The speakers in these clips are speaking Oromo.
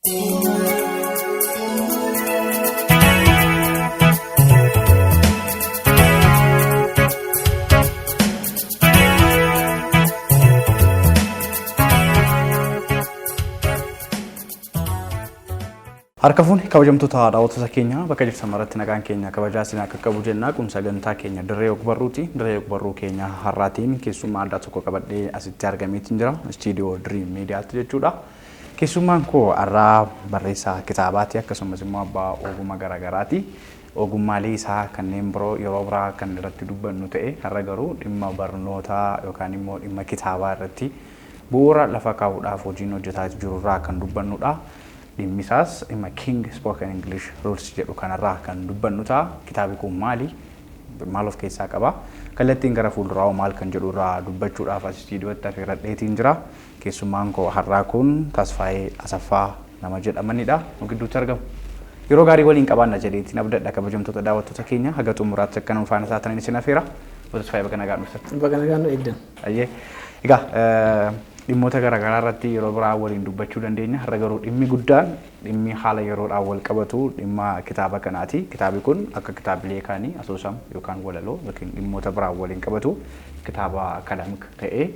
Harka fuune kabajamtoota daawwattoota keenya, bakka jirtan maratti nagaan keenya kabajaa isin akka qabu jenna. Kun sagantaa keenya Dirree Ogbarruuti. Dirree Ogbarruu keenya har'aatiin keessummaa addaa tokko qabadhee asitti argameetiin jira. Istiidiyoo Diriim Miidiyaatti jechuudha. Keessummaan koo har'aa barreessaa kitaabaati, akkasumas immoo abbaa ogummaa garaagaraati. Ogummaalee isaa kanneen biroo yeroo biraa kan irratti dubbannu ta'e, har'a garuu dhimma barnootaa yookaan immoo dhimma kitaabaa irratti bu'uura lafa kaa'uudhaaf hojiin hojjetaa jirurraa kan dubbannudha. Dhimmi isaas dhimma King Spoken English Rules jedhu kanarraa kan dubbannu ta'a. Kitaabni kun maali? Maal of keessaa qaba? Kallattiin gara fuulduraa maal kan jedhu irraa dubbachuudhaaf as istiidiyootti affeerradheetiin jira. Keessummaan koo har'aa kun Tasfaayee Asaffaa nama jedhamanidha. Nu gidduutti argamu. Yeroo gaarii waliin qabaanna jedheetiin abdadha. Kabajamtoota daawwattoota keenya, haga xumuraatti akka nu faana taataniin isin affeera. Tasfaayee, baga nagaan dhuftan. Baga nagaan nu eegdan. Ayyee. Egaa dhimmoota garaagaraa irratti yeroo biraa waliin dubbachuu dandeenya. Har'a garuu dhimmi guddaan, dhimmi haala yeroodhaan wal qabatu, dhimma kitaaba kanaati. Kitaabni kun akka kitaabilee kaanii asoosama yookaan walaloo yookiin dhimmoota biraan waliin qabatu, kitaaba academic ta'ee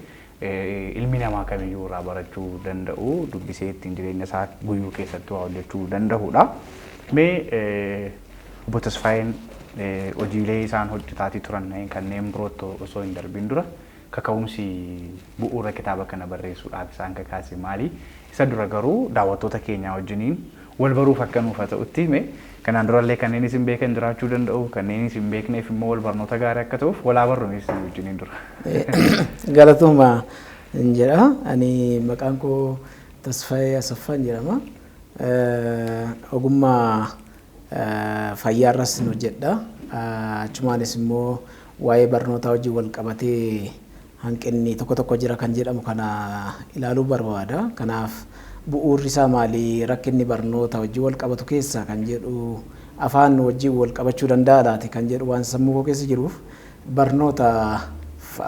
ilmi namaa kamiyyuu irraa barachuu danda'u, dubbisee ittiin jireenya isaa guyyuu keessatti waa hojjechuu danda'udha. Mee obbo Tasfaayeen hojiilee isaan hojjetaatii turan kanneen birootti osoo hin darbin dura, kaka'umsi bu'uura kitaaba kana barreessuudhaaf isaan kakaase maali? Isa dura garuu daawwattoota keenyaa wajjiniin wal baruuf akka nuuf haa ta'utti hime, kanaan durallee kanneen isin beekan jiraachuu danda'u, kanneen isin beekneef immoo wal barnoota gaarii akka ta'uuf walaa barru isin wajjiniin dura. Galatooma hin jedha. Ani maqaan koo Tasfaayee Asaffaan jedhama. Ogummaa fayyaarras hin hojjedha. Achumaanis immoo waa'ee barnootaa wajjin wal qabatee hanqinni tokko tokko jira kan jedhamu kana ilaaluu barbaada. Kanaaf bu'uurri isaa maali? Rakkinni barnoota wajjin wal qabatu keessa kan jedhu afaan wajjin wal qabachuu danda'a laati kan jedhu waan sammuu koo keessa jiruuf, barnoota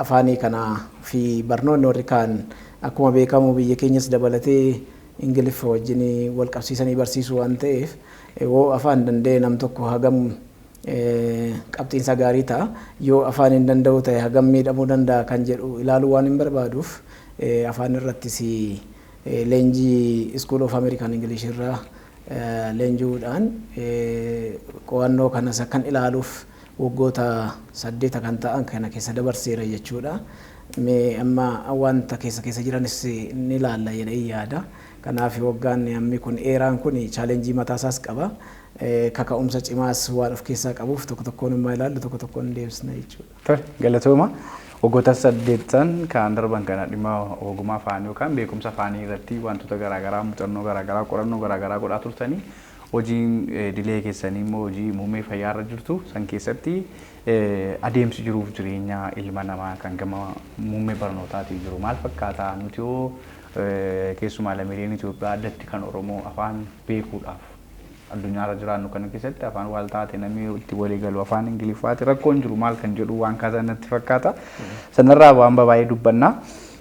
afaanii kana fi barnoonni warri kaan akkuma beekamu biyya keenyas dabalatee Ingiliffa wajjin wal qabsiisanii barsiisuu waan ta'eef, yoo afaan danda'e nam tokko hagam qabxiinsaa gaarii ta'a, yoo afaan hin danda'u ta'e hagam miidhamuu danda'a kan jedhu ilaaluu waan hin barbaaduuf, afaan irrattis leenjii School of American English irraa leenji'uudhaan qo'annoo kanas akkan ilaaluuf waggoota 8 kan ta'an kana keessa dabarseera jechuudha. Mee amma wanta keessa keessa jiranis ni ilaalla jedhee yaada. Kanaaf waggaan hammi kun dheeraan kun challenge mataasaas qaba. Kaka'umsa cimaas waan of keessaa qabuuf tokko tokkoon immoo ilaallu, tokko tokkoon deebisna jechuudha. Tole, galatooma. Waggoota 8 kan darban kana dhimma ogummaa afaanii yookaan beekumsa afaanii irratti wantoota garaagaraa, muuxannoo garaagaraa, qorannoo garaagaraa godhaa turtanii, hojiin dilee keessanii immoo hojii muummee fayyaa irra jirtu san keessatti adeemsi jiruuf jireenya ilma namaa kan gama muummee barnootaatiin jiru maal fakkaata? Nuti hoo keessumaa lammiileen Itoophiyaa, addatti kan Oromoo, afaan beekuudhaaf addunyaarra jiraannu kana keessatti afaan waal taate namni itti walii galu afaan Ingiliffaati, rakkoon jiru maal kan jedhu waan kaasan natti fakkaata. Sanarraa waan baay'ee dubbanna.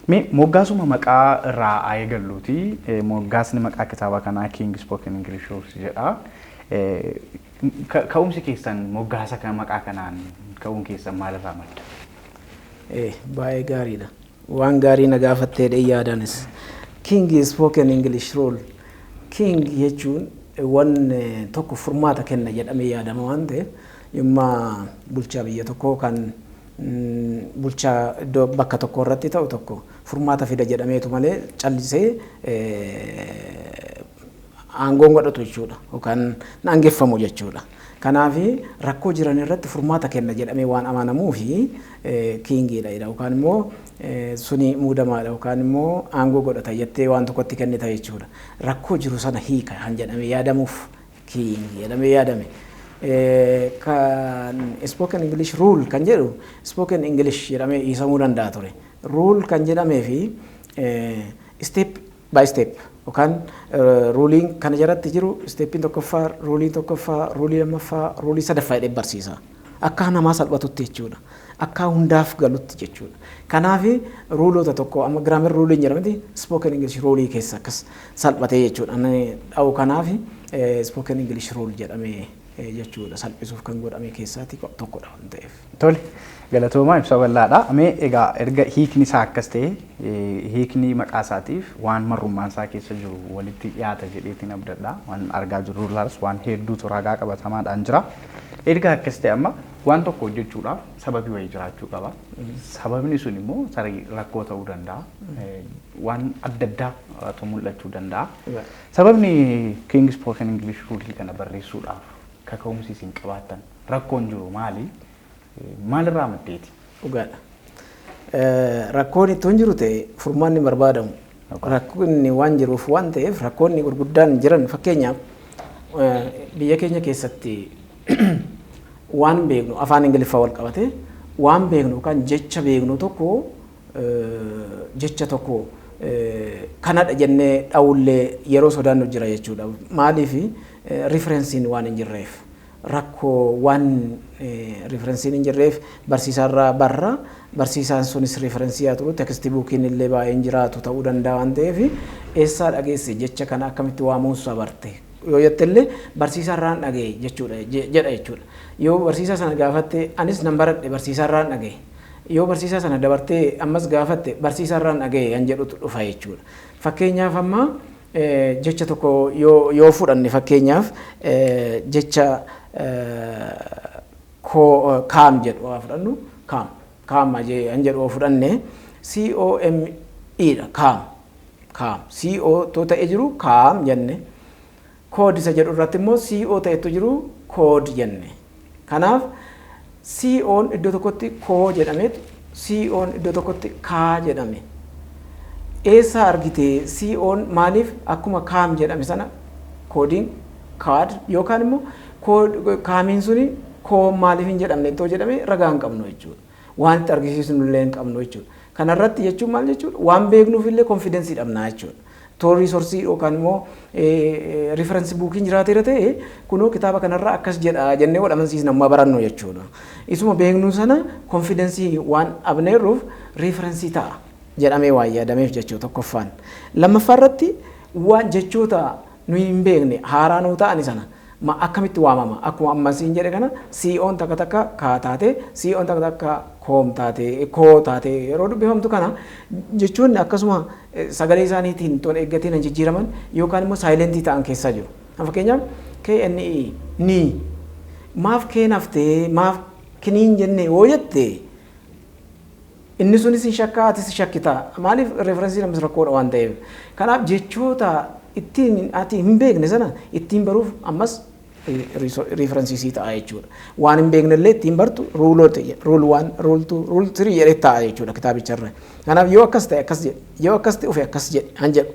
Mee moggaasuma maqaa irraa haa eegalluuti. Moggaasni maqaa kitaaba kanaa King Spoken English Rules jedha. Ka'umsi keessan moggaasa kan maqaa kanaan ka'uun keessan maalirraa madda? Baay'ee gaariidha. Waan gaarii na gaafattee yaadanis. King Spoken English Rule. King jechuun waan tokko furmaata kenna jedhamee yaadama waan ta'eef, dhimma bulchaa biyya tokkoo kan bulchaa iddoo bakka tokko irratti ta'u tokko furmaata fida jedhameetu malee callisee aangoon godhatu jechuudha yookaan aangeffamu jechuudha. Kanaaf rakkoo jiran irratti furmaata kenna jedhamee waan amanamuu fi kingiidha jedha, yookaan immoo suni muudamaadha yookaan immoo aangoo godhata jettee waan tokkotti kennita jechuudha. Rakkoo jiru sana hiika kan jedhamee yaadamuuf king jedhamee yaadame. Kan Spoken English Rule kan jedhu, Spoken English jedhamee hiisamuu danda'a ture. Rule kan jedhamee fi step by step yookaan ruleiin kana jalatti jiru, steppiin tokkoffaa, rulei tokkoffaa, rulei lammaffaa, rulei sadaffaa jedhee barsiisa. Akka namaa salphatutti jechuudha. Akka hundaaf galutti jechuudha. Kanaaf ruleoota tokko amma grammar ruleiin jedhamti, spoken English ruleii keessa akkas salphatee jechuudha. Dha'u kanaaf spoken English rule jedhamee jechuudha, salphisuuf kan godhame keessaati tokkodha waan ta'eef. Tole, galatoomaa, ibsa bal'aadha. Mee egaa erga hiikni isaa akkas ta'e, hiikni maqaa isaatiif waan marrummaan isaa keessa jiru walitti dhiyaata jedheetiin abdadha. Waan argaa jirru irraas waan hedduutu ragaa qabatamaadhaan jira. Erga akkas ta'e, amma waan tokko hojjechuudhaaf sababii wayii jiraachuu qaba. Sababni sun immoo tarii rakkoo ta'uu danda'a. Waan adda addaatu mul'achuu danda'a. Sababni King Spoken English Rule kana barreessuudhaaf kaka'umsi isin qabaattan, rakkoon jiru maali? Maalirraa maddeeti? Dhugaadha. Rakkoon itoo hin jiru ta'e furmaanni barbaadamu. Rakkoonni waan jiruuf waan ta'eef, rakkoonni gurguddaan jiran, fakkeenyaaf, biyya keenya keessatti waan beeknu afaan Ingiliffaa wal qabate waan beeknu yookaan jecha beeknu tokko, jecha tokko kanadha jennee dha'ullee yeroo sodaannu jira jechuudha. Maaliif? Referenceiin waan hin jirreef. Rakkoo waan referenceiin hin jirreef barsiisaarraa barra, barsiisaan sunis referenceii haa turu, text bookiin illee baay'een jiraatu ta'uu danda'a waan ta'eef, eessaa dhageesse, jecha kana akkamitti waamuusaa barte yoo jette illee, barsiisaarraan dhaga'e jechuudha jedha jechuudha. Yoo barsiisaa sana gaafatte, anis nan baradhe, barsiisaarraan dhaga'e. Yoo barsiisaa sana dabartee ammas gaafatte, barsiisaarraan dhaga'e kan jedhutu dhufa jechuudha. Fakkeenyaaf, amma jecha tokko yoo fudhanne, fakkeenyaaf jecha come jedhu waa fudhannu, come come kan jedhu yoo fudhanne, COME dha. Come, come C O to ta'e jiru come jenne. Code isa jedhu irratti immoo C O ta'etu jiru, code jenne. Kanaaf CO'n iddoo tokkotti koo jedhameetu, CO'n iddoo tokkotti kaa jedhame. Eessaa argite CO'n? Maaliif akkuma come jedhame sana codeiin code yookaan immoo comeiin suni koo maaliif hin jedhamne ittoo jedhame, ragaa hin qabnu jechuudha. Waan itti argisiisnu illee hin qabnu jechuudha. Kanarratti jechuun maal jechuudha? Waan beeknuuf illee confidenceii dhabnaa jechuudha. Toorrii sourceii yookaan immoo reference bookiin jiraateera ta'e, kunoo kitaaba kanarraa akkas jedha jennee wal amansiisna ammaa barannu jechuudha. Isuma beeknu sana confidenceii waan dhabneerruuf referenceii ta'a jedhamee waan yaadameef jechuudha tokkoffaan. Lammaffaa irratti, waan jechoota nuyi hin beekne, haaraa nuu ta'ani sana ma akkamitti waamama? Akkuma amma siin jedhe kana, CO'n takka takka kaa taate, CO'n takka takka koom taate, koo taate yeroo dubbifamtu kana jechuun, akkasuma sagalee isaaniitiin toon eeggateen hin jijjiiraman yookaan immoo silentii ta'an keessaa jiru. Fakkeenyaaf, KNE ni maaf keen haftee, maaf kiniin jenne yoo jette, inni sunis hin shakkaa, atis shakkitaa. Maaliif? Referenceii namas rakkoodha waan ta'eef. Kanaaf jechoota ittiin ati hin beekne sana ittiin baruuf ammas referenceii ta'a jechuudha. Waan hin beekne illee ittiin bartu ruleoota, rule one, rule two, rule three jedhee ta'a jechuudha kitaabicharra. Kanaaf yoo akkas ta'e akkas jedhe, yoo akkas ta'e dhufe akkas jedhe han jedhu.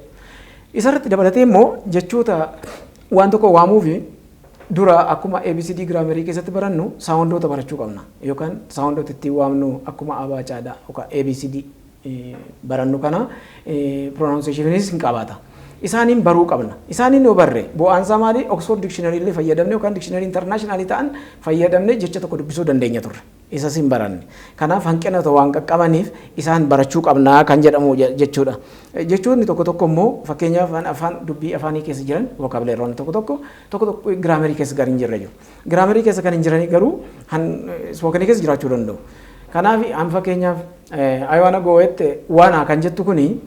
Isarratti dabalatee immoo jechoota waan tokko waamuufi dura akkuma ABCD grammarii keessatti barannu soundoota barachuu qabna, yookaan soundoota ittiin waamnu akkuma abaacaadha yookaan ABCD barannu kana pronunciationis hin qabaata. Isaaniin baruu qabna. Isaaniin yoo barre bu'aan isaa maali? Oxford Dictionary illee fayyadamne yookaan dictionary international ta'an fayyadamne jecha tokko dubbisuu dandeenya turre. Isas hin baranne. Kanaaf hanqina waan qaqqabaniif isaan barachuu qabnaa kan jedhamu jechuudha. Jechoonni tokko tokko immoo, fakkeenyaaf, afaan dubbii afaanii keessa jiran, vocabularyonni tokko tokko tokko tokko grammarii keessa gar hin jirre jiru. Grammarii keessa kan hin jiranii garuu spokenii keessa jiraachuu danda'u. Kanaaf an fakkeenyaaf "I wanna go" jette, "wanna" kan jettu kuni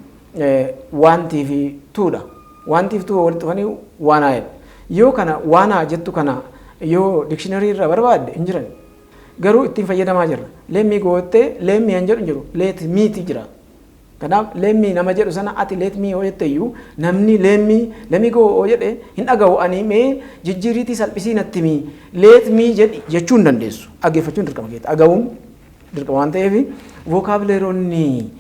wantii fi twodha. Wantii fi two walitti dhufanii wanna jedhu. Yoo kana wanna jettu kana yoo dictionary irraa barbaadde hin jiran. Garuu ittiin fayyadamaa jirra. "Let me go" jettee, "let me" kan jedhu hin jiru. "Let me" jira. Kanaaf "let me" nama jedhu sana ati "let me" yoo jette iyyuu, namni "let me, let me go" yoo jedhe hin dhaga'u. Ani mee jijjiiriitii salphisii natti mii, "let me" jedhi jechuu hin dandeessu. Dhaggeeffachuun dirqama keessa. Dhaga'uun dirqama waan ta'eef, vocabularyoonni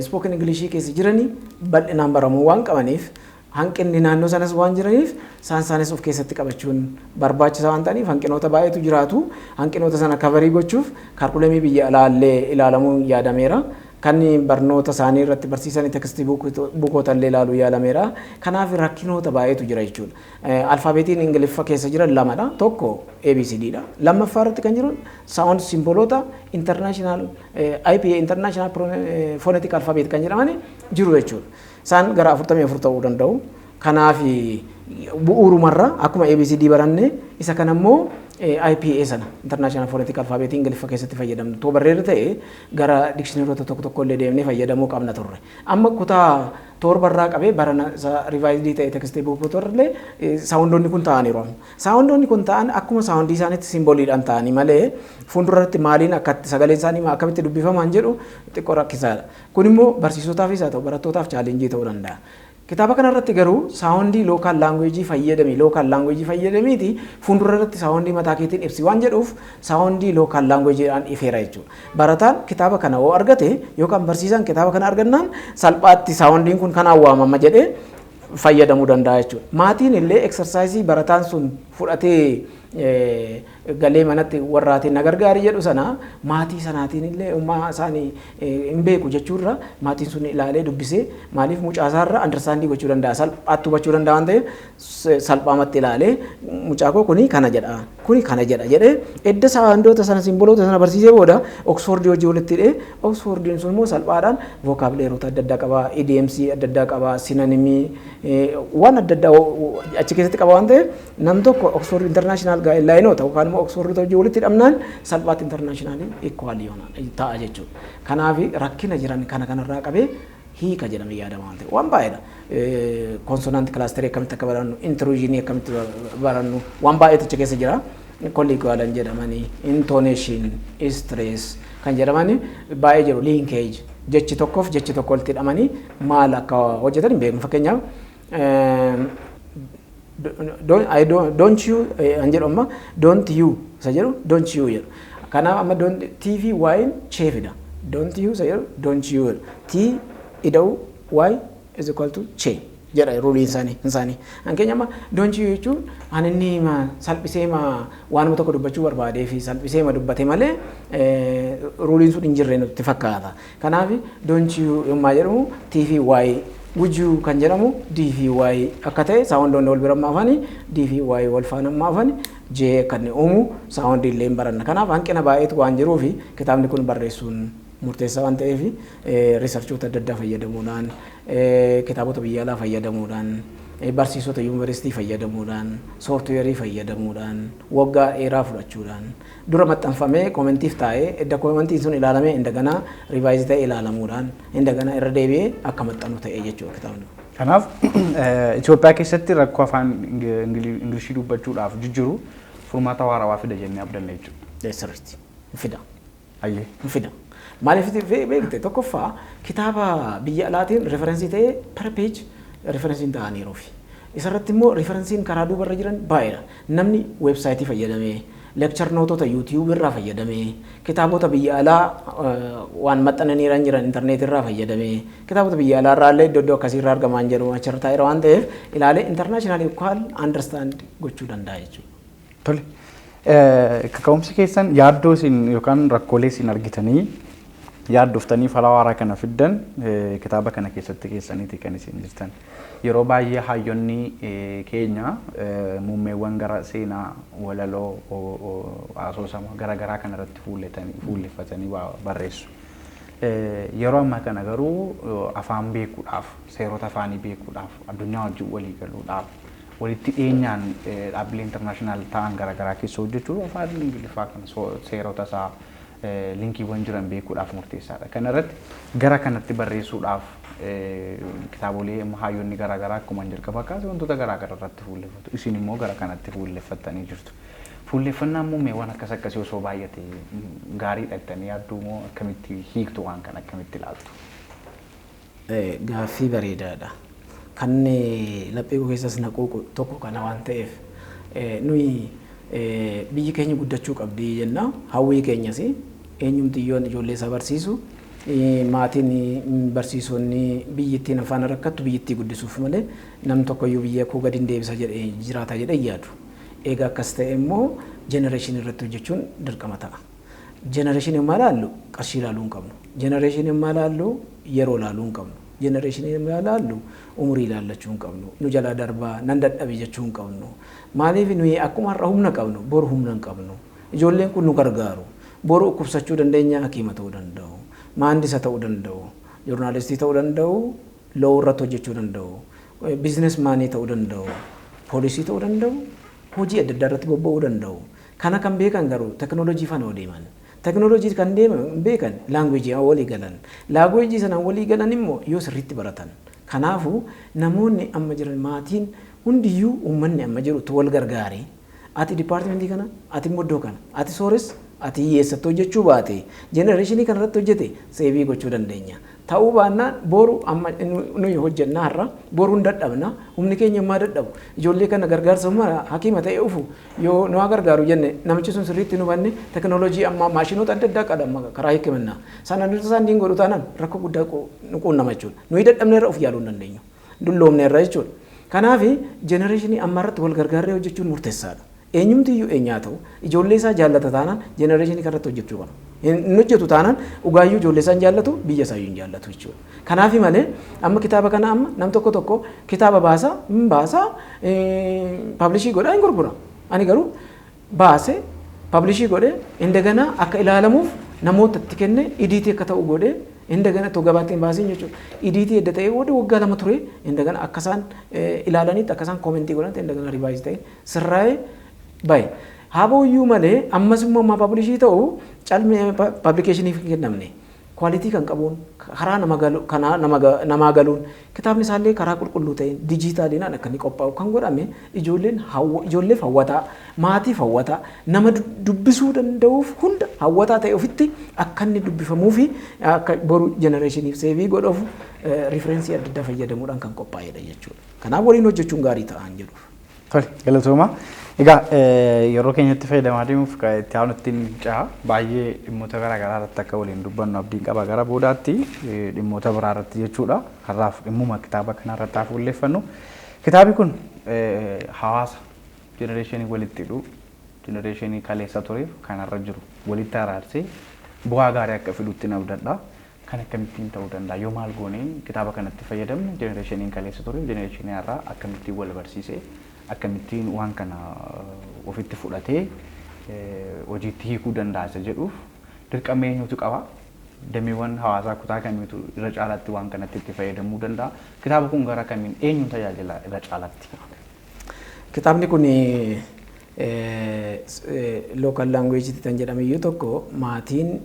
spoken Englishii keessa jiranii bal'inaan baramuu waan qabaniif, hanqinni naannoo sanas waan jiraniif, isaan isaanis of keessatti qabachuun barbaachisaa waan ta'aniif, hanqinoota baay'eetu jiraatu. Hanqinoota sana coverii gochuuf curriculumii biyya alaallee ilaalamuu yaadameera. Kan barnoota isaanii irratti barsiisan text bookoota illee ilaaluu yaalameera. Kanaaf rakkinoota baay'eetu jira jechuudha. Alfaabeetiin Ingiliffa keessa jiran lamadha. Tokko ABCD dha. Lammaffaa irratti kan jiran sound symboloota international IPA, International Phonetic Alphabet, kan jedhaman jiru jechuudha. Isaan gara 44 ta'uu danda'u. Kanaaf bu'uurumarra akkuma ABCD baranne, isa kana immoo IPA sana, International Phonetic Alphabet, Ingiliffa keessatti fayyadamnu too barreerra ta'e, gara dictionaryota tokko tokko illee deemnee fayyadamuu qabna turre. Amma kutaa 7rraa qabee barana isa revised ta'e text bookota illee soundoonni kun ta'aniiru. Soundoonni kun ta'an akkuma soundii isaaniitti symboliidhaan ta'anii malee, fuulduratti maaliin akkatti sagaleen isaanii akkamitti dubbifaman jedhu xiqqoo rakkisaadha. Kun immoo barsiisotaafis haa ta'u barattootaaf challenge ta'uu danda'a. Kitaaba kanarratti garuu soundii local language fayyadami, local language fayyadamiiti fuuldura irratti soundii mataa keetiin ibsi waan jedhuuf, soundii local languageiidhaan ifeera jechuudha. Barataan kitaaba kana yoo argate yookaan barsiisaan kitaaba kana argannaan, salphaatti soundiin kun kanaan waamama jedhee fayyadamuu danda'a jechuudha. Maatiin illee exercise barataan sun fudhatee galee manatti warraatiin na gargaari jedhu sana, maatii sanaatiin illee ummaa isaanii hin beeku jechuurra, maatiin sun ilaalee dubbisee, maaliif mucaasaarra understand gochuu danda'a, salphaatti hubachuu danda'a waan ta'eef, salphaamatti ilaalee mucaa koo kuni kana jedha, kuni kana jedha jedhee, edda soundoota sana, symboloota sana barsiisee booda, Oxfordii hojii walitti hidhee, Oxfordiin sun immoo salphaadhaan vocabularyota adda addaa qaba, idioms adda addaa qaba, synonym waan adda addaa achi keessatti qaba waan ta'eef, nam tokko Oxford International guidelineoota yookaan immoo Oxford hojii walitti hidhamnaan salphaatti international equal ta'a jechuudha. Kanaaf rakkina jiran kana kanarraa qabee hiika jedhamee yaadama waan ta'eef waan baay'eedha. Consonant cluster akkamitti akka barannu, intrusion akkamitti barannu, waan baay'eetu achi keessa jira. Colloquial jedhamanii, intonation, stress kan jedhamanii baay'ee jiru. Linkage, jechi tokkoof jechi tokko walitti hidhamanii maal akka hojjetan hin beeknu. Fakkeenyaaf, "don't you" an jedhu, amma "don't you" isa jedhu "don't you" jedhu. Kanaaf amma don't T fi Y chee fida. "Don't you" isa jedhu "don't you" jedhu. T ida'u Y is equal to che jedha ruleiin isaanii. Hankeenya amma "don't you" jechuun an inni salphisee ma waanuma tokko dubbachuu barbaadee fi salphisee ma dubbate malee ruleiin sun hin jirre nutti fakkaata. Kanaaf "don't you" yommaa jedhamu T fi Y, "would you" kan jedhamu D fi Y akka ta'e, soundoonni wal bira maafani, D fi Y wal faana maafani, J kan inni uumu soundii illee baranna. Kanaaf hanqina baay'eetu waan jiruufi kitaabni kun barreessuun murteessaa waan ta'eef, researchoota adda addaa fayyadamuudhaan, kitaabota biyya alaa fayyadamuudhaan, barsiisota yuunivarsiitii fayyadamuudhaan, software fayyadamuudhaan, waggaa dheeraa fudhachuudhaan, dura maxxanfamee commentiif taa'ee, edda commentiin sun ilaalamee, indaganaa revise ta'ee ilaalamuudhaan, indaganaa irra deebi'ee akka maxxanu ta'ee jechuudha kitaabni. Kanaaf Itoophiyaa keessatti rakkoo afaan Ingilishii dubbachuudhaaf jijjiiru furmaata waarawaa fida jennee abdanna jechuudha. Sirriitti fida. Ayyee. Fida. Maaliif beekte? Tokkoffaa, kitaaba biyya alaatiin reference ta'ee per page referenceiin ta'aniiruufi. Isarratti immoo referenceiin karaa duubarra jiran baay'eedha. Namni website fayyadamee, lecture noteota YouTube irraa fayyadamee, kitaabota biyya alaa waan maxxananiiran jiran intarneet irraa fayyadamee, kitaabota biyya alaa irraa illee iddoo iddoo akkasii irraa argamaa hin jedhu achirra taa'eera waan ta'eef, ilaalee international equal understand gochuu danda'a jechuudha. Tole. Kaka'umsi keessan yaaddoo isin yookaan rakkoolee isin argitanii yaaddoftanii fala waaraa kana fiddan kitaaba kana keessatti keessaniiti kan isin jirtan. Yeroo baay'ee hayyoonni keenya muummeewwan gara seenaa, walaloo, asoosama garaagaraa kana irratti fuulleffatanii barreessu. Yeroo ammaa kana garuu afaan beekuudhaaf, seerota afaanii beekuudhaaf, addunyaa wajjin walii galuudhaaf, walitti dhiyeenyaan dhaabbilee international ta'an garaagaraa keessa hojjechuuf, afaan Ingiliffaa kana seerota isaa, linkiiwwan jiran beekuudhaaf murteessaadha. Kana irratti gara kanatti barreessuudhaaf, kitaabolee hayyoonni garaagaraa akkuma jalqaba kaase wantoota garaagaraa irratti fuulleffatu. Isin immoo gara kanatti fuulleffattanii jirtu. Fuulleffannaan muummeewwan akkas akkasii osoo baay'ate gaariidha jettanii yaadduu moo akkamitti hiiktu, waan kana akkamitti ilaaltu? Gaaffii bareedaadha. Kan laphee koo keessas naquu tokko kana waan ta'eef, nuyi biyyi keenya guddachuu qabdi jenna. Hawwii keenyas eenyumtiyyoon ijoollee isaa barsiisu, maatiin, barsiisonni biyyittiin afaan rakkattu biyyittii guddisuuf malee nam tokkoyyuu biyya koo gadi hin deebisa jedhee jiraata jedhee yaadu. Egaa akkas ta'e immoo generation irratti hojjechuun dirqama ta'a. Generationii ammaa ilaallu qarshii ilaaluu hin qabnu. Generationii ammaa ilaallu yeroo ilaaluu hin qabnu. Generationii ammaa ilaallu umurii ilaallachuu hin qabnu. Nu jalaa darbaa nan dadhabe jechuu hin qabnu. Maaliif nuyi akkuma har'a humna qabnu boru humna hin qabnu. Ijoolleen kun nu gargaaru. Boru dhukkubsachuu dandeenya, hakiima ta'uu danda'u. Maandisa ta'uu danda'u. Journalistii ta'uu danda'u. Law irratti hojjechuu danda'u. Businessmanii ta'uu danda'u. Poolisii ta'uu danda'u. Hojii adda addaa irratti bobba'uu danda'u. Kana kan beekan garuu teknoolojii faana deeman. Teknoolojii kan deeman beekan languageii walii galan. Languageii sanaan walii galan immoo yoo sirriitti baratan. Kanaafuu namoonni amma jiran, maatiin hundiyyuu, uummanni amma jiru wal gargaaree, ati departmentii kana, ati immoo iddoo kana, ati sooressa, ati hiyyeessatti hojjechuu baate, generationii kana irratti hojjete save gochuu dandeenya. Ta'uu baannaan boru amma nuyi hojjennaa har'a boru hin dadhabna. Humni keenya ammaa dadhabu, ijoollee kana gargaarsa humna hakiima ta'e ufu yoo nu haa gargaaru jenne, namichi sun sirriitti nu hubanne, teknooloojii ammaa maashinoota adda addaa qadama karaa hikiminaa sana nuti isaan diin godhu taanaan rakkoo guddaa nu quunnama jechuudha. Nuyi dadhabne irra of yaaluu hin dandeenyu. Dulloomne irra jechuudha. Kanaaf generationii ammaa irratti wal gargaarree hojjechuun murteessaadha. Eenyumti iyyuu eenyaa ta'u ijoollee isaa jaallata taanaan generationii kanarratti hojjechuu qaba. Hin hojjetu taanaan dhugaayyuu ijoollee isaa hin jaallatu, biyya isaa iyyuu hin jaallatu jechuudha. Kanaaf malee amma kitaaba kana amma nam tokko tokko kitaaba baasaa hin baasaa, publish godhaa, hin gurgura. Ani garuu baase, publish godhee, indagana akka ilaalamuuf namoota itti kenne, edit akka ta'u godhee, indagana itoo gabaatti hin baasin jechuudha. Edit edda ta'ee booda waggaa 2 ture, indagana akka isaan ilaalanitti, akka isaan comment godhanitti, indagana revise ta'e, sirraa'ee bahe. Haa ba'uyyuu malee ammas immoo ammaa publish ta'u calmee publicationiif hin kennamne. Quality kan qabuun, karaa nama galu, kanaa namaa galuun, kitaabni isaallee karaa qulqulluu ta'een digitaliinaan akka inni qophaa'u kan godhame, ijoolleen ijoolleef hawwataa, maatiif hawwataa, nama dubbisuu danda'uuf hunda hawwataa ta'e ofitti akka inni dubbifamuu fi akka boru generationiif save godhuuf reference adda addaa fayyadamuudhaan kan qophaa'edha jechuudha. Kanaaf waliin hojjechuun gaarii ta'an jedhuuf. Tole, galatooma. Egaa yeroo keenyatti fayyadamaa deemuuf itti aanu ittiin ce'a. Baay'ee dhimmoota garaa garaa irratti akka waliin dubbannu abdiin qaba gara boodaatti, dhimmoota biraa irratti jechuudha. Har'aaf dhimmuma kitaaba kana irratti haa fuulleeffannu. Kitaabni kun hawaasa generationii walitti hidhuu, generationii kaleessa tureef kanarra jiru walitti araarsee bu'aa gaarii akka fidutti abdadha. Kan akkamittiin ta'uu danda'a? Yoo maal goonee kitaaba kanatti fayyadamne, generationiin kaleessa tureef generationii har'aa akkamittiin wal barsiisee, akkamittiin waan kana ofitti fudhatee hojiitti hiikuu danda'a isa jedhuuf dirqama eenyutu qaba? Dameewwan hawaasaa kutaa kamiitu irra caalaatti waan kanatti itti fayyadamuu danda'a? Kitaaba kun gara kamiin eenyuun tajaajila irra caalaatti? Kitaabni kun local languageitti kan jedhame iyyuu tokko, maatiin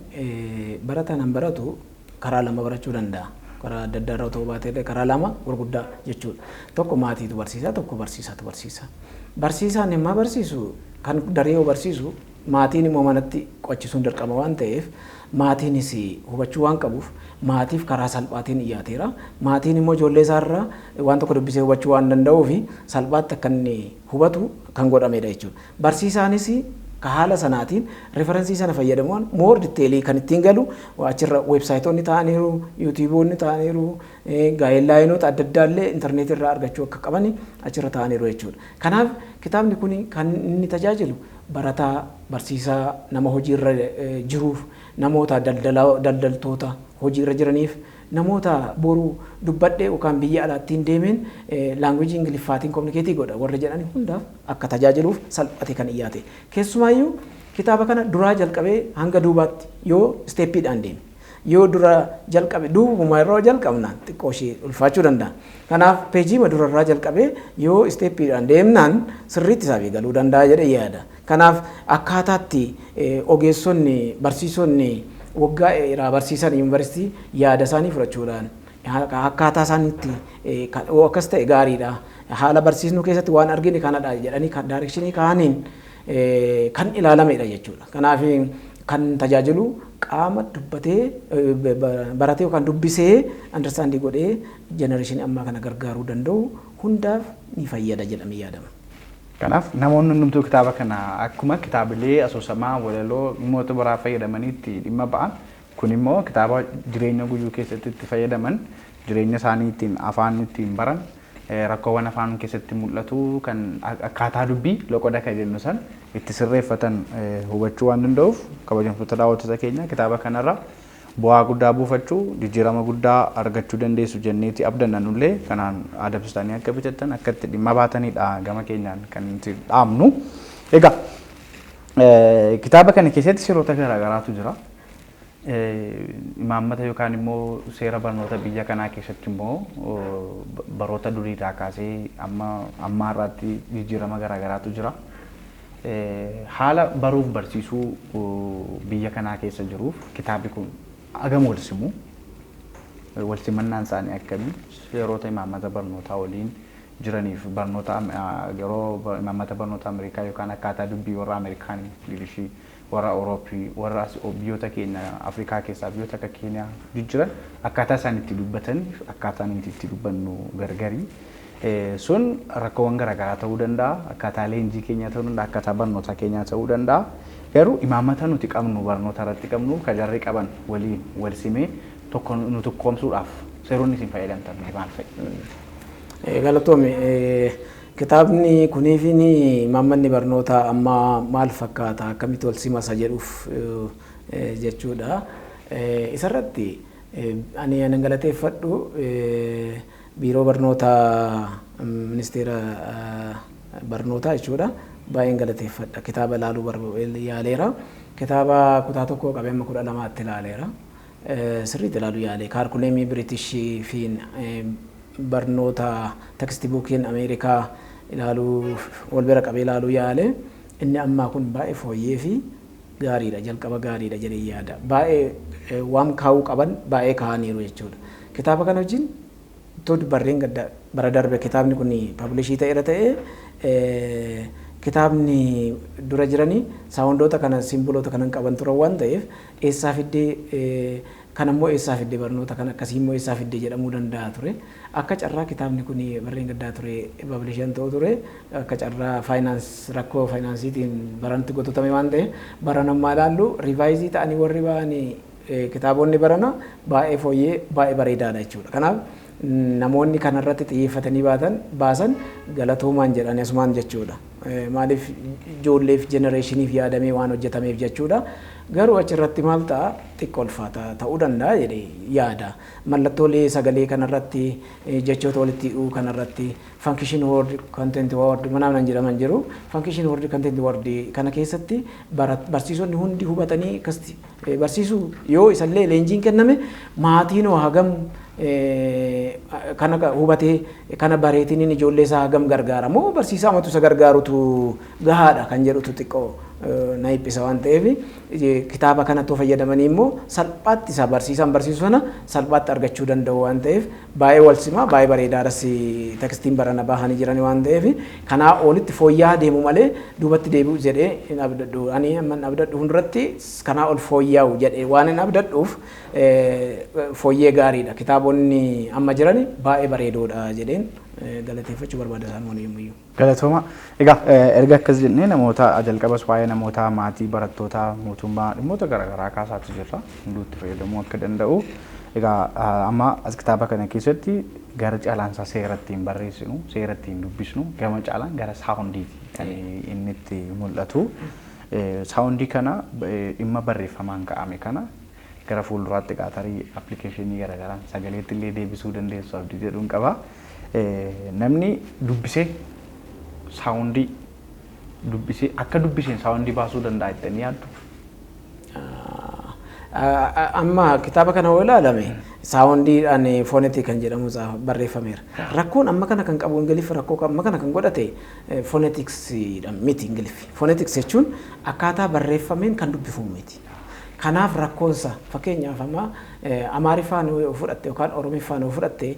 barataan han baratu karaa lama barachuu danda'a. Karaa adda addaa irraa ta'uu baatee karaa lama gurguddaa jechuudha. Tokko maatiitu barsiisa, tokko barsiisaatu barsiisa. Barsiisaan immoo barsiisu kan daree yoo barsiisu, maatiin immoo manatti qo'achisuun dirqama waan ta'eef, maatiinis hubachuu waan qabuuf maatiif karaa salphaatiin dhiyaateera. Maatiin immoo ijoollee isaarraa waan tokko dubbisee hubachuu waan danda'uuf salphaatti akka inni hubatu kan godhamedha jechuudha. Barsiisaanis ka haala sanaatiin reference sana fayyadamuun more detail kan ittiin galu achirra websiteoonni ta'aniiru, YouTubeoonni ta'aniiru, guidelineoota adda addaa illee intarneetii irraa argachuu akka qaban achirra ta'aniiru jechuudha. Kanaaf kitaabni kun kan inni tajaajilu barataa, barsiisaa, nama hojiirra jiruuf, namoota daldaltoota hojiirra jiraniif, namoota boru dubbadhee yookaan biyya alaattiin deemeen languageii Ingiliffaatiin communicate godha warra jedhan hundaaf akka tajaajiluuf salphate kan dhiyaate. Keessumaayyuu kitaaba kana duraa jalqabee hanga duubaatti yoo stepiidhaan deeme, yoo dura jalqabe duubuma yeroo jalqabnaan xiqqoo ishee ulfaachuu danda'a. Kanaaf pageii durarraa jalqabee yoo stepiidhaan deemnaan sirriitti isaaf galuu danda'a jedhee yaada. Kanaaf akkaataatti ogeessonni, barsiisonni waggaa dheeraa barsiisan yuunivarsiitii yaada isaanii fudhachuudhaan akkaataa isaaniitti akkas ta'e gaariidha. Haala barsiisnu keessatti waan argine kanadha jedhanii kan directionii kaaniin kan ilaalamedha jechuudha. Kanaaf kan tajaajilu qaama dubbatee baratee yookaan dubbisee understand godhee generationii ammaa kana gargaaruu danda'u hundaaf ni fayyada jedhamee yaadama. Kanaaf namoonni hundumtuu kitaaba kana akkuma kitaabilee asoosamaa, walaloo, dhimmoota biraa fayyadamanii itti dhimma ba'an, kun immoo kitaaba jireenya guyyuu keessatti itti fayyadaman, jireenya isaanii ittiin afaan ittiin baran. Rakkoowwan afaan keessatti mul'atu kan akkaataa dubbii loqoda kan jennu san itti sirreeffatan hubachuu waan danda'uuf, kabajamtoota daawwattoota keenya, kitaaba kanarra bu'aa guddaa buufachuu, jijjiirama guddaa argachuu dandeessu jenneeti abdanna. Nullee kanaan adabsitanii akka bitattan, akka itti dhimma baatanidha gama keenyaan kan nuti dhaamnu. Egaa kitaaba kana keessatti seerota garaagaraatu jira. Imaammata yookaan immoo seera barnoota biyya kanaa keessatti immoo baroota duriirraa kaasee amma amma har'aatti jijjiirama garaagaraatu jira. Haala baruuf barsiisuu biyya kanaa keessa jiruuf kitaabni kun hagam wal simu? Wal simannaan isaanii akkamii? Seerota imaammata barnootaa waliin jiraniif, barnoota yeroo imaammata barnoota Ameerikaa yookaan akkaataa dubbii warra Ameerikaan, Ingilishii, warra Awurooppii, warra biyyoota keenya Afrikaa keessaa biyyoota akka Keeniyaa jijjiran, akkaataa isaan itti dubbatan, akkaataa nuti itti dubbannu gargarii. Sun rakkoowwan garaagaraa ta'uu danda'a. Akkaataa leenjii keenyaa ta'uu danda'a. Akkaataa barnoota keenyaa ta'uu danda'a. Garuu imaammata nuti qabnu, barnoota irratti qabnu, kan jarri qaban waliin wal simee tokko nu tokkoomsuudhaaf seeronni isin fayyadamtan maal fa'i? Galatoomi. Kitaabni kuniif imaammanni barnoota ammaa maal fakkaata, akkamitti wal simasa jedhuuf jechuudha. Isarratti ani anan galateeffadhu biiroo barnoota, ministeera barnootaa jechuudha. Baay'een galateeffadha. Kitaaba ilaaluu yaaleera. Kitaaba kutaa 1 qabee amma 12tti ilaaleera. Sirriitti ilaaluu yaale. Curriculumii Biritishii fi barnoota textbookiin Ameerikaa ilaaluu, wal bira qabee ilaaluu yaale. Inni ammaa kun baay'ee fooyyee fi gaariidha. Jalqaba gaariidha jedhee yaada. Baay'ee waan kaa'uu qaban baay'ee kaa'aniiru jechuudha. Kitaaba kana wajjin ittoo barreen gadda bara darbe kitaabni kun publish ta'eera ta'ee, kitaabni dura jiranii soundoota kana, symboloota kana qaban turan waan ta'eef, eessaa fiddee kan ammoo, eessaa fiddee barnoota kan akkasii immoo eessaa fiddee jedhamuu danda'a ture. Akka carraa kitaabni kun barreen gaddaa ture publishan ta'u ture, akka carraa finance, rakkoo financetiin baranti gototame waan ta'eef, baran ammaa ilaallu revise ta'anii warri ba'anii kitaabonni barana baay'ee fooyyee, baay'ee bareedaadha jechuudha. Kanaaf namoonni kanarratti xiyyeeffatanii baatan baasan galatoomaan jedhani asumaan jechuudha. Maaliif, ijoolleef, generationiif yaadamee waan hojjetameef jechuudha. Garuu achirratti maal ta'a, xiqqoo ulfaata ta'uu danda'a jedhee yaada. Mallattoolee sagalee kanarratti, jechoota walitti hidhuu kanarratti, function word, content word manaan jedhaman jiru. Function word, content word kana keessatti barsiisonni hundi hubatanii akkasitti barsiisuu yoo isallee leenjiin kenname, maatiin hagam kana hubatee, kana bareetiniin ijoollee isaa hagam gargaara moo barsiisaa amatu isa gargaarutu gahaadha kan jedhutu xiqqoo na dhiphisa waan ta'eef, kitaaba kanatti fayyadamanii immoo salphaatti isa barsiisaan barsiisu sana salphaatti argachuu danda'u waan ta'eef, baay'ee wal simaa, baay'ee bareedaadhas textiin barana bahanii jiran waan ta'eef, kanaa olitti fooyya'aa deemu malee duubatti deebi'u jedhee hin abdadhu. Ani amma hin abdadhu, fuulduratti kanaa ol fooyya'u jedhee waan hin abdadhuuf, fooyyee gaariidha. Kitaabonni amma jiran baay'ee bareedoodha jedheen galateeffachuu barbaada isaan waan yommuyyuu. Galatooma. Egaa erga akkas jennee, namoota jalqabas waa'ee namoota maatii, barattootaa, mootummaa, dhimmoota garaagaraa kaasaatu jirra. Hunduu itti fayyadamuu akka danda'u. Egaa amma as kitaaba kana keessatti gara caalaansaa seera ittiin barreessinu, seera ittiin dubbisnu, gama caalaan gara soundiiti kan inni itti mul'atu. Soundii kana, dhimma barreeffamaan ka'ame kana, gara fuulduraatti qaatarii applicationii garaagaraan sagaleetti illee deebisuu dandeessu abdii jedhuun qaba. Namni dubbisee soundii dubbisee, akka dubbiseen soundii baasuu danda'a jettanii yaaddu? Amma kitaaba kana yoo ilaalame soundiidhaan phonetic kan jedhamu barreeffameera. Rakkoon amma kana kan qabu Ingiliffi, rakkoo amma kana kan godhate phoneticsiidha miti Ingiliffi. Phonetics jechuun akkaataa barreeffameen kan dubbifamu miti. Kanaaf rakkoonsa, fakkeenyaaf amma Amaariffaan yoo fudhatte yookaan Oromiffaan yoo fudhatte,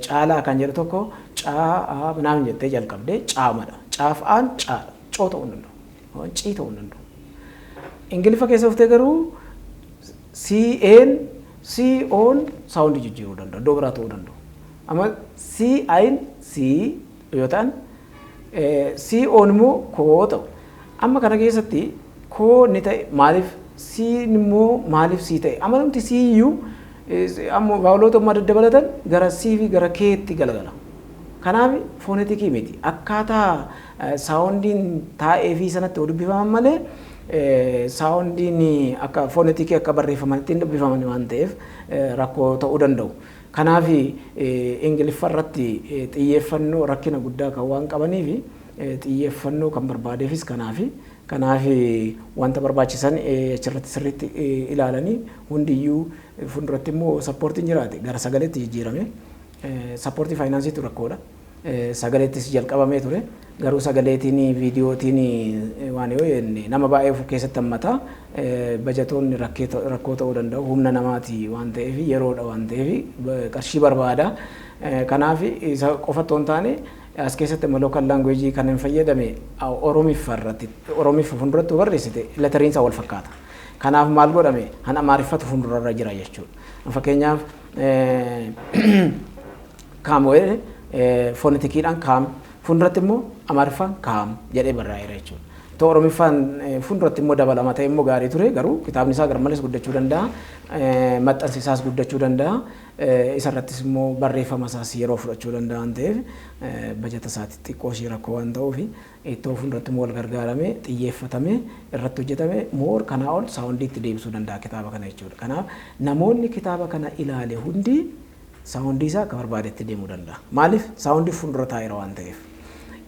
caalaa kan jedhu tokko caa naan jettee jalqabdee caamadha. Caafaan caadha. Coo ta'uu hin danda'u. Cii ta'uu hin danda'u. Ingiliffa keessa dhuftee garuu CN CO'n soundii jijjiiruu danda'u. Iddoo biraa ta'uu danda'u. Amma CI'n C yoo ta'an, CO'n immoo koo ta'u. Amma kana keessatti koo ni ta'e maaliif, C immoo maaliif C ta'e? Amma namti C iyyuu amma vowelota amma daddabalatan gara C fi gara K'tti galagala. Kanaaf phoneticii miti. Akkaataa soundiin taa'ee fi sanatti dubbifaman malee soundiin akka phoneticii akka barreeffamanitti hin dubbifaman waan ta'eef rakkoo ta'uu danda'u. Kanaaf Ingiliffa irratti xiyyeeffannoo rakkina guddaa kan waan qabaniif, xiyyeeffannoo kan barbaadeefis kanaaf wanta barbaachisan achirratti sirriitti ilaalanii hundiyyuu fuulduratti immoo supportiin jiraate gara sagaleetti jijjiirame. Supportii financeiitu rakkoodha. Sagaleettis jalqabamee ture. Garuu sagaleetiin viidiyootiin waan yoo jenne nama baay'ee of keessatti hammata. Bajatoonni rakkoo ta'uu danda'u. Humna namaati waan ta'eef, yeroodha waan ta'eef, qarshii barbaada. Kanaaf isa qofa otoo hin taane as keessatti immoo local language kan hin fayyadame Oromiffa irratti, Oromiffa fuulduratti barreessite letteriin isaa wal fakkaata. Kanaaf maal godhame? Han Amaariffatu fuuldurarra jira jechuudha. Fakkeenyaaf come jedhe phoneticiidhaan come, fuulduratti immoo Amaariffaan kaam jedhee barraa'eera jechuudha. Too Oromiffaan fuulduratti immoo dabalama ta'e immoo gaarii ture, garuu kitaabni isaa garmalees guddachuu danda'a. Maxxansi isaas guddachuu danda'a. Isarrattis immoo barreeffama isaas yeroo fudhachuu danda'a waan ta'eef, bajata isaatti xiqqoo ishee rakkoo waan ta'uuf, ittoo fuulduratti immoo wal gargaaramee xiyyeeffatamee irratti hojjetame more kanaa ol soundiitti deebisuu danda'a kitaaba kana jechuudha. Kanaaf namoonni kitaaba kana ilaale hundi soundii isaa akka barbaadetti deemuu danda'a. Maaliif? Soundii fuuldura taa'eera waan ta'eef.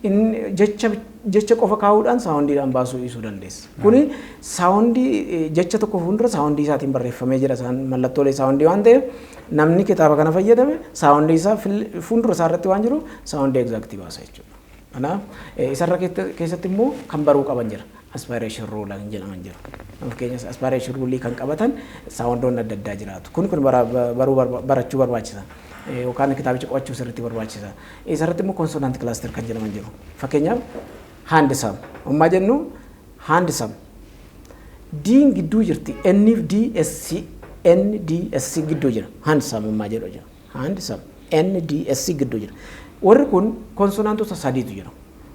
Inni jecha qofa kaa'uudhaan soundiidhaan baasuu dhiisuu dandeessa. Kuni soundii jecha tokko fuuldura soundii isaatiin barreeffamee jira, isaan mallattoolee soundii waan ta'eef, namni kitaaba kana fayyadame soundii isaa fuuldura isaa irratti waan jiru soundii exactii baasa jechuudha. Kanaaf isarra keessatti immoo kan baruu qaban jira. Aspiration rule kan jedhaman jira. Fakkeenyaaf aspiration rule kan qabatan soundoonni adda addaa jiraatu. Kun baruu barachuu barbaachisa. Yookaan kitaabicha qo'achuu sirriitti barbaachisa. Isarratti immoo consonant cluster kan jedhaman jiru. Fakkeenyaaf handsome. Ammaa jennu handsome. Diin gidduu jirti. N fi D S C, N D S C gidduu jira. Handsome ammaa jedhu jira. Handsome. N D S C gidduu jira. Warri kun consonantota sadiitu jira.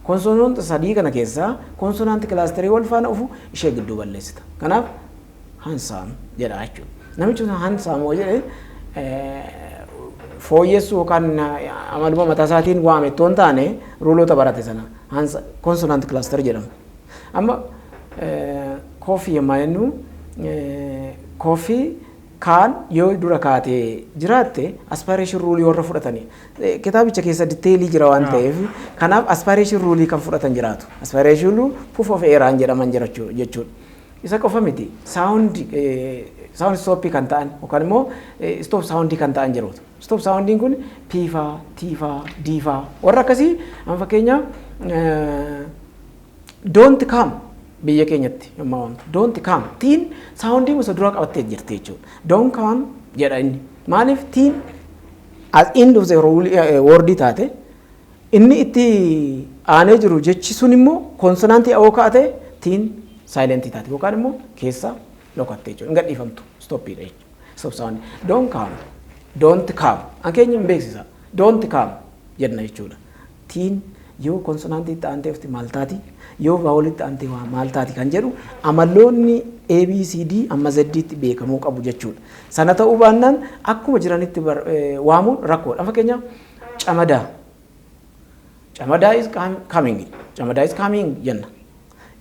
Consonantota sadii kana keessaa consonant clusterii wal faana dhufu ishee gidduu balleessita. Kanaaf handsome jedha jechuudha. Namichi sun handsome hoo jedhe fooyyessuu yookaan amaluma mataa isaatiin waame itoo hin taane, ruleota barate sana consonant cluster jedhamu. Amma coffee yemmaa jennu, coffee kaan yoo dura kaatee jiraatte aspiration rulii warra fudhatanii kitaabicha keessa detailii jira waan ta'eef, kanaaf aspiration rulii kan fudhatan jiraatu. Aspiration rule puff of airaan jedhaman jira jechuudha. Isa qofa miti, sound stopii kan ta'an yookaan immoo stop soundii kan ta'an jiruutu. Stop soundiin kun P faa, T faa, D faa warra akkasii. Amma fakkeenyaaf don't come biyya keenyatti yommuu waamtu, don't come, tiin soundii gosa duraa qabattee jirti jechuudha. Don't come jedha inni. Maaliif? Tiin as end of the word taate, inni itti aanee jiru jechi sun immoo consonantii awoo kaa'ate, tiin silentii taate yookaan immoo keessa lokatte jechuudha. Hin gadhiifamtu, stoppiidha jechuudha. Stop sound. Don't come. Don't come. An keenya hin beeksisa. Don't come jenna jechuudha. Tiin yoo consonantii itti aanteefti maal taati? Yoo vowelitti aantee maal taati kan jedhu amaloonni ABCD amma Z'tti beekamuu qabu jechuudha. Sana ta'uu baannaan akkuma jiranitti waamuun rakkoodha. Fakkeenyaaf camadaa. Camadaa is coming. Camadaa is coming jenna.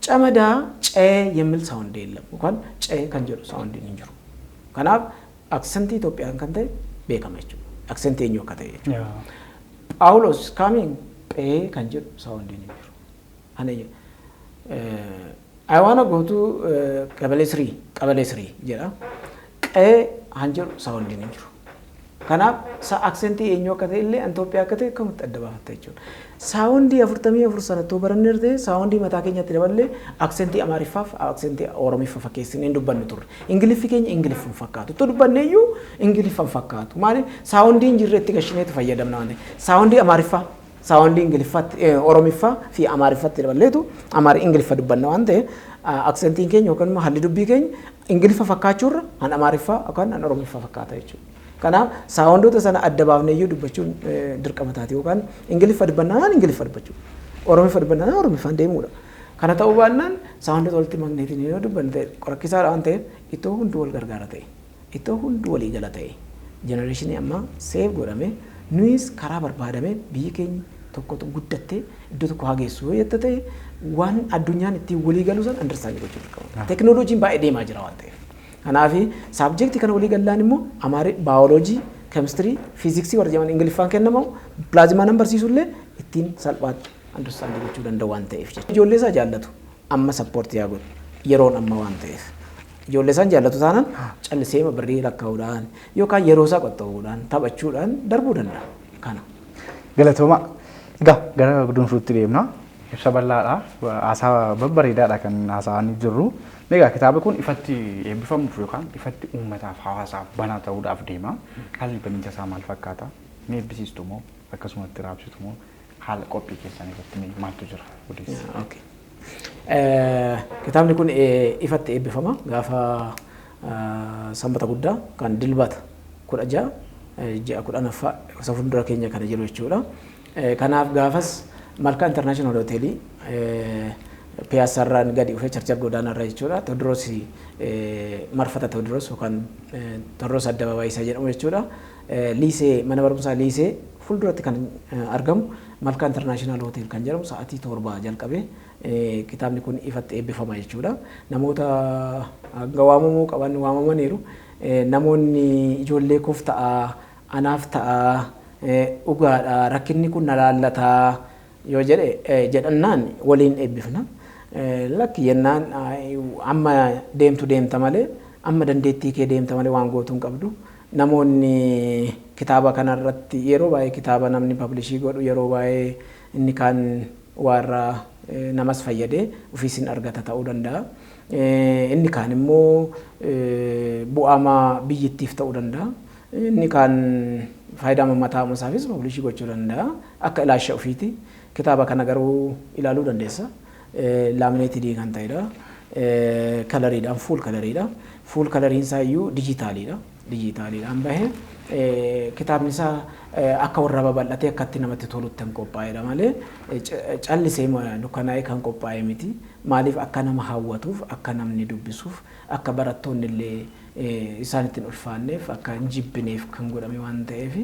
Camadaa cee የሚል sound የለም yookaan cee kan jedhu soundiin hin jiru. Kanaaf accentii Itoophiyaan kan ta'e beekama jechuudha. Accentii eenyu akka ta'e jechuudha. Phaawulos coming, phee kan jedhu soundiin hin jiru. Ana I wanna go to qabalee 3, qabalee 3 jedha. Qee han jedhu soundiin hin jiru. Kanaaf accentii eenyu akka ta'e illee, Itoophiyaa akka ta'e akkamitti adda baafatta jechuudha. Soundii 44 sanattoo baranne ta'e soundii mataa keenyatti daballee accentii Amaariffaaf accentii Oromiffa fakkeessinee hin dubbannu turre. Ingiliffi keenya Ingiliffa hin fakkaatu. Utuu dubbanne iyyuu Ingiliffa hin fakkaatu. Maaliif? Soundii hin jirretti gashineetu fayyadamna waan ta'eef. Soundii Amaariffaa, soundii Ingiliffaatti, Oromiffaa fi Amaariffatti daballeetu Amaari Ingiliffa dubbanna waan ta'eef, accentiin keenya yookaan immoo haalli dubbii keenya Ingiliffa fakkaachuurra han Amaariffaa yookaan han Oromiffaa fakkaata jechuudha. Kanaaf soundoota sana adda baafnee iyyuu dubbachuun dirqama taati, yookaan Ingiliffa dubbannaan Ingiliffa dubbachuu, Oromiffa dubbannaan Oromiffaan deemuudha. Kana ta'uu baannaan soundoota walitti magneetiin yoo dubbanne ta'e qorakkisaadha waan ta'eef, ittoo hunduu wal gargaara ta'e, ittoo hunduu walii gala ta'e, generationii ammaa save godhame. Nuyis karaa barbaadame biyyi keenya tokko guddattee iddoo tokko haa geessu yoo jette ta'e, waan addunyaan ittiin walii galu san understand gochuu dirqama. Teknooloojiin baay'ee deemaa jira waan ta'eef. Kanaaf subject kana walii gallaan immoo Amaarii, baayoloojii, keemistirii, fiiziksii warra jedhaman Ingiliffaan kennamamu pilaazmaa nan barsiisullee ittiin salphaatti understand gochuu danda'u waan ta'eef jechuudha. Ijoollee isaa jaallatu amma support yaa godhu, yeroon amma waan ta'eef. Ijoollee isaan jaallatu taanaan callisee birrii lakkaa'uudhaan yookaan yeroo isaa qoxxa'uudhaan taphachuudhaan darbuu danda'a. Kana. Galatooma. Egaa gara guduunfuutti deemna. Ibsa bal'aadha. Haasaa babbareedaadha kan haasa'anii jirru. Egaa kitaabni kun ifatti eebbifamuuf yookaan ifatti uummataaf, hawaasaaf banaa ta'uudhaaf deema. Haalli baniinsa isaa maal fakkaata? Ni eebbisiistu moo akkasumatti raabsitu moo, haala qophii keessan irratti maaltu jira? Odeessi. Okay. Kitaabni kun ifatti eebbifama gaafa Sanbata guddaa kan Dilbata 16, ji'a 10ffaa isa fuuldura keenya kana jiru jechuudha. Kanaaf gaafas Malkaa International Hoteelii, Piyaasarraan gadi dhufee Charchar Godaanarra jechuudha. Tewoodiroos, marfata Tewoodiroos yookaan Tewoodiroos Addabaabaayii isa jedhamu jechuudha. Liisee, mana barumsaa Liisee fuulduratti kan argamu Malkaa International Hotel kan jedhamu sa'aatii 7 jalqabee kitaabni kun ifatti eebbifama jechuudha. Namoota hanga waamamuu qaban waamamaniiru. Namoonni ijoollee koof ta'a, anaaf ta'a, dhugaadha, rakkinni kun na laallataa yoo jedhe jedhannaan waliin eebbifna. Lakki jennaan, amma deemtu deemta malee, amma dandeettii kee deemta malee waan gootuu hin qabdu. Namoonni kitaaba kanarratti yeroo baay'ee kitaaba namni publish godhu yeroo baay'ee inni kaan waarraa namas fayyadee ofiis hin argata ta'uu danda'a. Inni kaan immoo bu'aama biyyittiif ta'uu danda'a. Inni kaan faayidaa mataa isaafis publish gochuu danda'a. Akka ilaalcha ofiiti. Kitaaba kana garuu ilaaluu dandeessa. Laminated kan ta'edha. Coloriidhaan, full coloriidha. Full coloriin isaa iyyuu dijitaaliidha. Dijitaaliidhaan bahe. Kitaabni isaa akka warra babal'atee akkatti namatti tolutti kan qophaa'edha malee callisee dukkanaa'ee kan qophaa'e miti. Maaliif, akka nama hawwatuuf, akka namni dubbisuuf, akka barattoonni illee isaan ittiin ulfaanneef, akka hin jibbineef kan godhame waan ta'eef,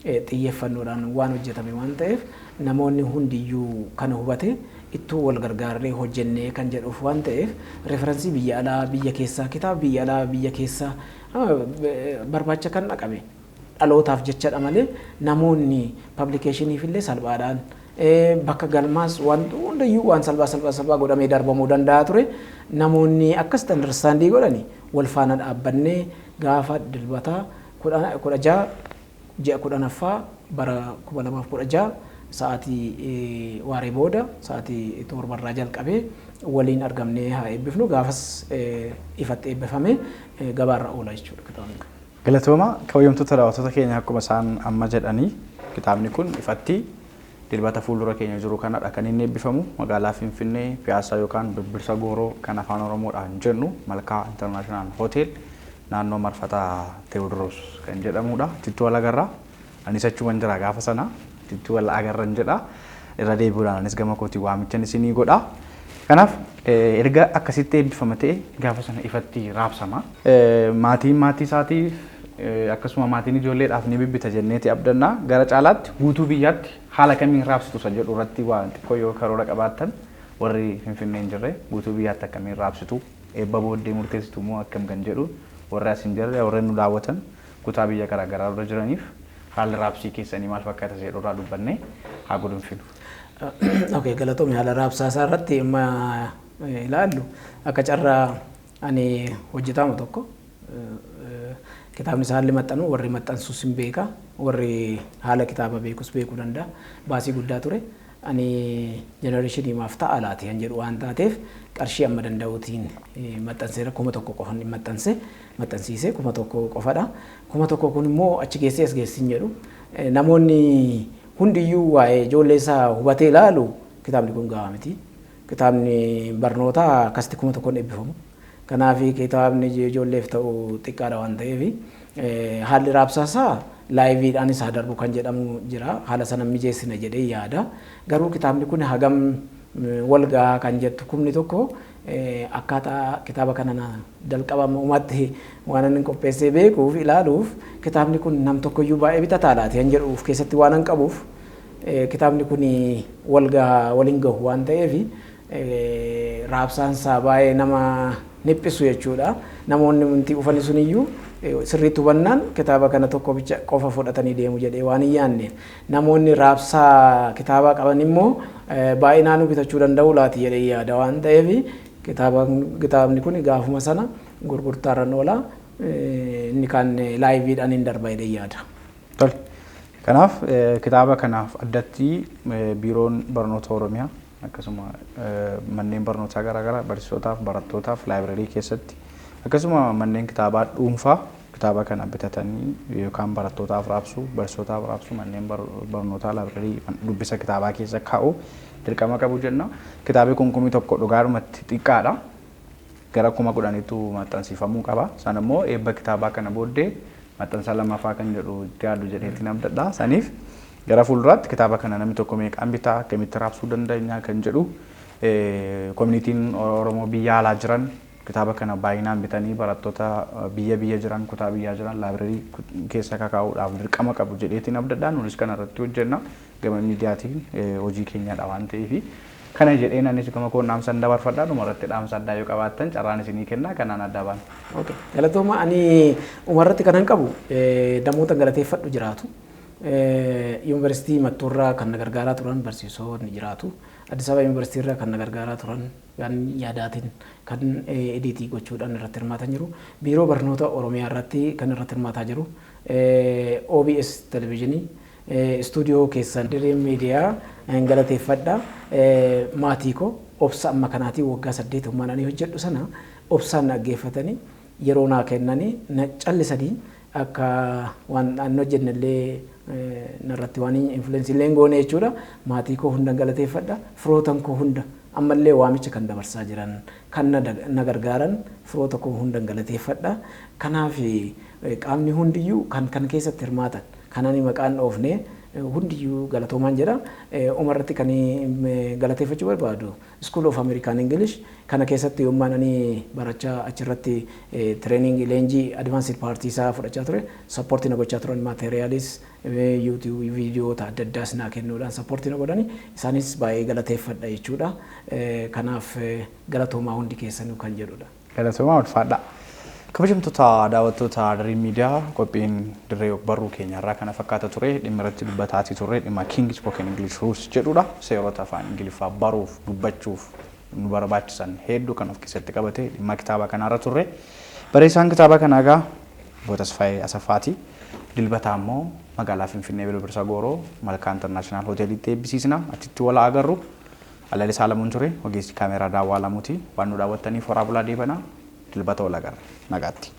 xiyyeeffannoodhaan waan hojjetame waan ta'eef, namoonni hundiyyuu kana hubate ittuu wal gargaarree hojjennee kan jedhuuf waan ta'eef, reference biyya alaa, biyya keessaa, kitaaba biyya alaa, biyya keessaa barbaacha kan dhaqame dhalootaaf jechadha malee, namoonni publicationiif illee salphaadhaan bakka galmaas waan hundayyuu waan salphaa salphaa salphaa godhamee darbamuu danda'a ture. Namoonni akkasitti understand godhani wal faana dhaabbannee gaafa Dilbataa 16, ji'a 10ffaa, bara 2016 sa'aatii waaree booda sa'aatii 7rraa jalqabee waliin argamnee haa eebbifnu. Gaafas ifatti eebbifame gabaarra oola jechuudha kitaabni kun. Galatooma. Kabajamtoota daawwattoota keenya, akkuma isaan amma jedhanii kitaabni kun ifatti Dilbata fuuldura keenya jiru kanadha kan inni eebbifamu, magaalaa Finfinnee, Piyaasaa yookaan Birbirsa Gooroo kan afaan Oromoodhaan jennu, Malkaa International Hotel, naannoo marfata Teewodiroos kan jedhamudha. Achitti wal agarra. Anis achuman jira gaafa sana. Achitti wal agarran jedha. Irra deebi'uudhaan anis gama kootii waamichan isinii godha. Kanaaf erga akkasitti eebbifama ta'e gaafa sana ifatti raabsama. Maatiin maatii isaatiif, akkasuma maatiin ijoolleedhaaf ni bibbita jenneeti abdanna. Gara caalaatti guutuu biyyaatti haala kamiin raabsitu isa jedhu irratti waan xiqqoo yoo karoora qabaattan, warri Finfinnee hin jirre guutuu biyyaatti akkamiin raabsitu, eebba booddee murteessitu moo akkam kan jedhu, warri as hin jirre, warri nu daawwatan kutaa biyya garaagaraa irra jiraniif haalli raabsii keessanii maal fakkaata isa jedhu irraa dubbannee haa gudunfinu. Okay, galatoomii. Haala raabsaa isaa irratti amma ilaallu, akka carraa ani hojjetamu tokko kitaabni isaa haalli maxxanu, warri maxxansus hin beeka, warri haala kitaaba beekus beekuu danda'a. Baasii guddaa ture. Ani generation maaf ta'a laati kan jedhu waan taateef qarshii amma danda'uutiin maxxanseera. 1000 qofan maxxanse, maxxansiise 1000 qofadha. 1000 kun immoo achi geessee as geessin jedhu, namoonni hundiyyuu waa'ee ijoollee isaa hubatee ilaalu kitaabni kun gahaa miti. Kitaabni barnootaa akkasitti 1000n eebbifamu. Kanaaf kitaabni ijoolleef ta'u xiqqaadha waan ta'eef, haalli raabsaasaa liveiidhaanis haa darbu kan jedhamu jira. Haala sana mijeessina jedhee yaada. Garuu kitaabni kun hagam wal gahaa kan jettu 10,000 Akkaataa kitaaba kana jalqaba uumaatti waan inni qopheessee beekuuf ilaaluuf, kitaabni kun nam tokkoyyuu baay'ee bitataa laata kan jedhu of keessatti waan hin qabuuf, kitaabni kun wal waliin gahu waan ta'eef raabsaan isaa baay'ee nama dhiphisu jechuudha. Namoonni wanti ufani suniyyuu sirriitti hubannaan kitaaba kana tokko bicha qofa fudhatanii deemu jedhee waan hin yaadne, namoonni raabsaa kitaabaa qaban immoo baay'inaanuu bitachuu danda'u laati jedhee yaada waan ta'eef, kitaabni kun gaafuma sana gurgurtaarra oola, inni kaan liveiidhaan hin darba jedhee yaada. Tole. Kanaaf kitaaba kanaaf addatti Biiroon Barnoota Oromiyaa akkasuma manneen barnootaa garaagaraa barsiisotaaf, barattootaaf, library keessatti akkasuma manneen kitaabaa dhuunfaa kitaaba kana bitatanii yookaan barattootaaf raabsuu, barsiisotaaf raabsuu, manneen barnootaa library dubbisa kitaabaa keessa kaa'u dirqama qabu jenna. Kitaabni kun 1000 dhugaadhumatti xiqqaadha. Gara 10,000tu maxxansiifamuu qaba. Sana immoo eebba kitaabaa kana booddee maxxansa lammaffaa kan jedhu itti yaadu jedheetiin abdadha. Saniif gara fuulduraatti kitaaba kana namni tokko meeqaan bitaa, akkamitti raabsuu dandeenya kan jedhu, communityn Oromoo biyya alaa jiran kitaaba kana baay'inaan bitanii barattoota biyya biyya jiran, kutaa biyyaa jiran library keessa kakaa'uudhaaf dirqama qabu jedheetiin abdadha. Nunis kana irratti hojjenna, gama miidiyaatiin hojii keenyadha waan ta'eef. Kana jedheen anis gama koon dhaamsan dabarfadha. Dhumarratti dhaamsa addaa yoo qabaattan carraan isinii kenna, kanaan addaa baana. Okay. Galatooma. Ani umarratti kanan qabu namoota galateeffadhu jiraatu. Yuunivarsiitii Mattuurraa kan na gargaaraa turan barsiisonni jiraatu. Addis Ababa Yuunivarsiitii irraa kan na gargaaraa turan, kan yaadaatiin, kan edit gochuudhaan irratti hirmaatan jiru. Biiroo Barnoota Oromiyaa irratti kan irratti hirmaataa jiru. OBS Televezyiinii, istuudiyoo keessan Dirree Miidiyaa galateeffadha. Maatii koo obsa amma kanaatiin waggaa 8 humnaan ani hojjedhu sana obsaan dhaggeeffatanii, yeroo naa kennanii, na callisanii, akka waan an hojjenne illee narratti waan influence illee hin goone jechuudha. Maatii koo hunda galateeffadha. Firootan koo hunda, ammallee waamicha kan dabarsaa jiran, kan na gargaaran firoota koo hunda galateeffadha. Kanaaf qaamni hundiyyuu kan kan keessatti hirmaatan, kan ani maqaan dhoofne hundiyyuu galatoomaan jedha. Umarratti kan galateeffachuu barbaadu School of American English kana keessatti yommaan ani barachaa achirratti training leenjii advanced part isaa fudhachaa ture support na gochaa turan, materialis, YouTube viidiyoota adda addaas naa kennuudhaan support na godhani, isaanis baay'ee galateeffadha jechuudha. Kanaaf galatoomaa hundi keessanuu kan jedhudha. Galatoomaa, ulfaadha. Kabajamtoota daawwattoota Dirree Miidiyaa, qophiin dirree barruu keenyarraa kana fakkaata ture. Dhimma irratti dubbataatii turre dhimma King Spoken English Rules jedhudha. Seerota afaan Ingiliffaa baruuf, dubbachuuf nu barbaachisan hedduu kan of keessatti qabate dhimma kitaaba kanaarra turre. Barreessaan kitaaba kanaa egaa Obbo Tasfaayee Asaffaati. Dilbataa immoo magaalaa Finfinnee, Birbirsa Gooroo, Malkaa International Hoteelitti eebbisiisna. Achitti wal agarru. Alalisaa Lamuun ture. Ogeessi kaameeraa Daawwaa Lamuuti. Waan nu daawwattaniif horaa bulaa deebanaa. Dilbata wal agarra. Nagaatti.